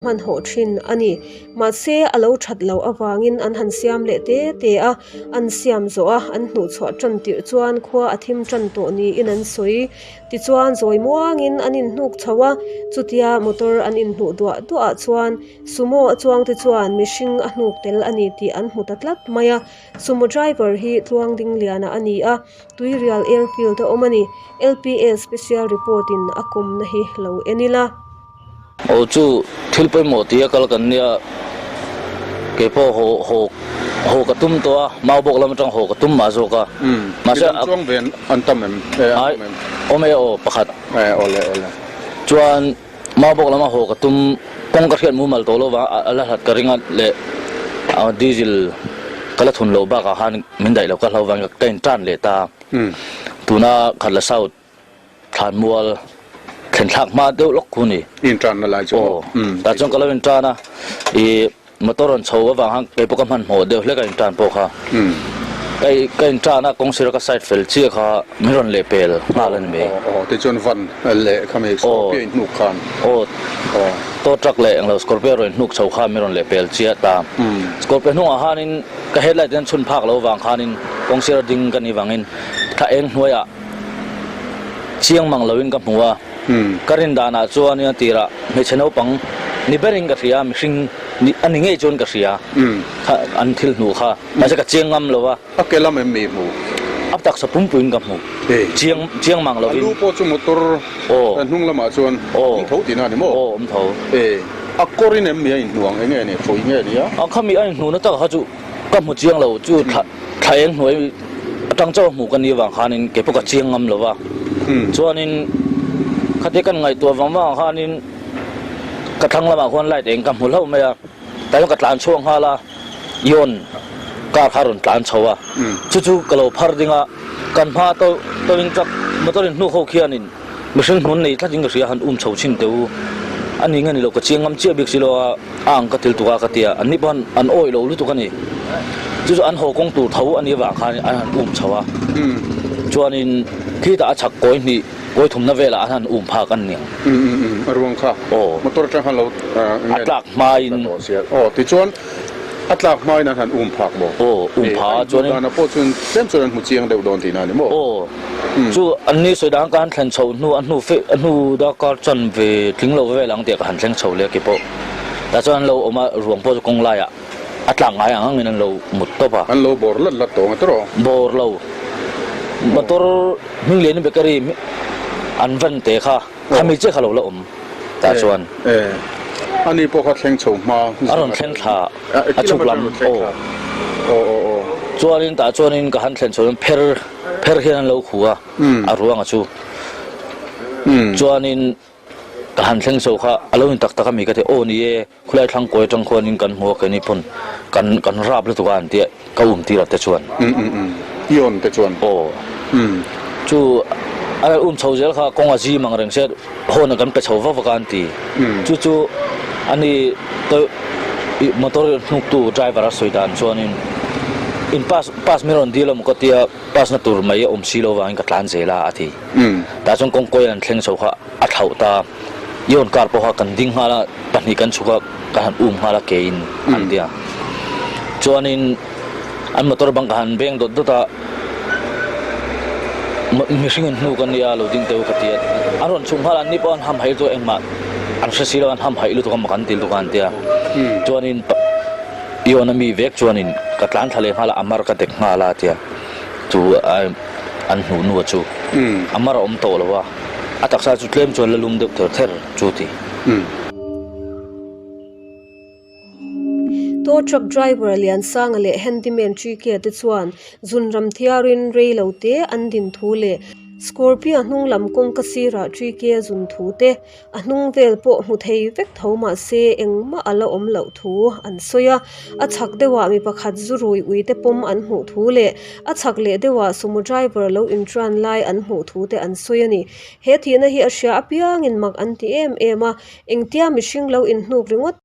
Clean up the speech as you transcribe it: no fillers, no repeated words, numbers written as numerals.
Hmanhawh thin a ni. Mahse, a lo that loh avangin an han siam leh te te a, an siam zawh a, an hnuhchhuah tan tirh chuan khua a thim tan tawh niin an sawi. Tichuan, zawi muangin an inhnuk chho a, chutia motor an inhnuh duah duahah chuan Sumo a chuangte chuan mihring a hnuk tel a ni tih an hmu ta tlat mai a. Sumo driver hi Tluangdingliana a ni a, Tuirial Airfield a awm a ni. LPA Special Report in a kawmna hi lo en ila. Aw chu thil pawimawh tia kal kan nia, kei pawh haw haw haw ka tum tawh a, mau bawk lam atang haw ka tum mah zawk a. Mahse a chuang ve an tam em? Ai awm e aw pakhat. Aw le aw le. Chuan mau bawk lama haw ka tum kawng ka hriat mumal tawh lo vang a la hlat ka ring a leh diesel ka la thun loh bakah khan min daih loh ka hlau vang ka in tan leh ta. Tuna Khatla South Thlanmual thlen thlak hma deuh lawk khu ni. In tan na lai chu maw? Aw, tah chuan ka lo in tan a, i motor rawn chho avang khan kei pawh ka hmanhmawh deuh hlek a in tan pawh kha. Ka ka in tan a, kawng sira ka side fel chiah kha min rawn leh pel nghal a ni mai. Aw, aw, tichuan van leh kha mi Scorpio in hnuk khan. Aw, tow truck leh englo Scorpio rawn in hnuk chho kha min rawn leh pel chiah ta. Scorpio hnungah khanin ka headlight in an chhun phak lo avang khanin kawng sira ding ka nih vangin thla eng hnuaiah Chiang mang loin ka hmu a, ka rin danah chuan a tirah hmeichhe naupang ni berin ka hria, mihring ni a ni ngei chuan ka hria kha an thil hnuh kha, mahse ka chiang ngam lo a. A ke lam em mi hmu? A taksa pumpuiin ka hmu, chiang chiang mang loin. A lu pawh chu motor hnung lamah chuan awm tho tihna a ni maw? Aw awm tho. A kawrin em mi a inhnuang eng nge ni, thawi nge ni a? A khami a inhnuhna takah kha chu ka hmu chiang lo, chu thla. Thla eng hnuai atang chauh a hmuh ka ni avang khanin kei pawh ka chiang ngam lo va, chuanin khatia kan ngaihtuah vang vangah khanin ka thlang lamah khuan light eng ka hmu hlauh mai a, tah chuan ka tlan chhuak nghal a, Ion car kha a rawn tlan chho a, chu chu ka lo phar ding a, kan hma to towing truck motor in hnuk ho khianin mihring hnun nei thlatin ka hria han um chho chhin teh u, a ni nge ni lo ka chiang ngam chiah bik si lo a. A ang ka til tuk a ka ti a, anni pawh an awih lo lutuk a ni. Chu chu an haw kawng tur tho a nih avang khan an han um chho a. Chuanin khitah a chhak kawi hnih, kawi thumna velah an han um phak an ni ang. A ruang kha motor atang khan lo a tlak hmain. Aw tichuan a tlak hmain an han um phak maw? Aw um phak a chuanin. Dana pawh chuan tlem chuan an hmu chiang deuh dawn tihna a ni maw? Aw chu anni sawi dan khan thlen chho hnu a hnu fe a hnu darkar chuan ve tling lo vel ang tih ka han thleng chho leh ki pawh. Tah chuan an lo awm a, ruang pawh chu kawng laiah a tlak ngai ang angin an lo mut tawp a. An lo bawr lat lat tawh ang tawh. Bawr lo. Motor hming lian bakery an van te kha, khami chiah kha lo la awm tah chuan. E, ani pawh kha thleng chho hma. A rawn thleng thla a chhuk lam aw. Aw aw aw. Chuanin tah chuanin ka han thlen chho chuan pher pher hian an lo khu a, a ruanga chu. Chuanin. Ka han thleng chho kha a lo in tak tak a mi ka ti, aw ni e, khulai thlang kawi atang khuanin kan hmu a keini pawn kan kan rap lutuk a an tia ka um tir a te chuan. Um um um Ion te chuan. Aw chu a um chho zel kha kawng a zim ang reng se hawn a kan pe chho vak vak a an ti. Chu chu ani to motor hnuktu driver a sawi dan chuanin in pass pass min rawn dil a maw ka tia pass na tur mai a awm si lo vangin ka tlan zel a a ti. Tah chuan kawngkawi an thleng chho kha a thlauh ta. Ion car pawh kha kan ding nghal a, pahnih kan chhuk a, ka han um nghal a keiin an ti a. Chuanin an motor bang ka han veng dawt dawt a, mihring in hnu ka nia lo ding teuh ka ti a. An rawn chhuk nghal a, anni pawh an ham haih lutuk a, engmah an hre si lo, an ham haih lutuk a, mak an ti lutuk a an ti a. Chuanin Ion a mi vek chuanin ka tlan thla leh nghal a, a mar ka dek nghal a a ti a. Chu an hmuh nu chu a mar a awm tawh lo a, a taksa chu tlem chuan la lum deuh ther ther chu ti. Tow truck driver Liansanga leh handyman Chike te chuan zunram thiarin rei lo te an din thu leh Scorpio hnung lam kawngka sirah Chike zun thu te A hnung vel pawh hmu thei vek tho mahse engmah a la awm loh thu an sawi a, a chhak deuhah mi pakhat zu rui ui te pawm an hmuh thu leh a chhak leh deuhah sumo driver lo intran lai an hmuh thu te an sawi a ni. He thihna hi a hria apiangin mak an ti em em a, engtia mihring lo inhnuk ringawt.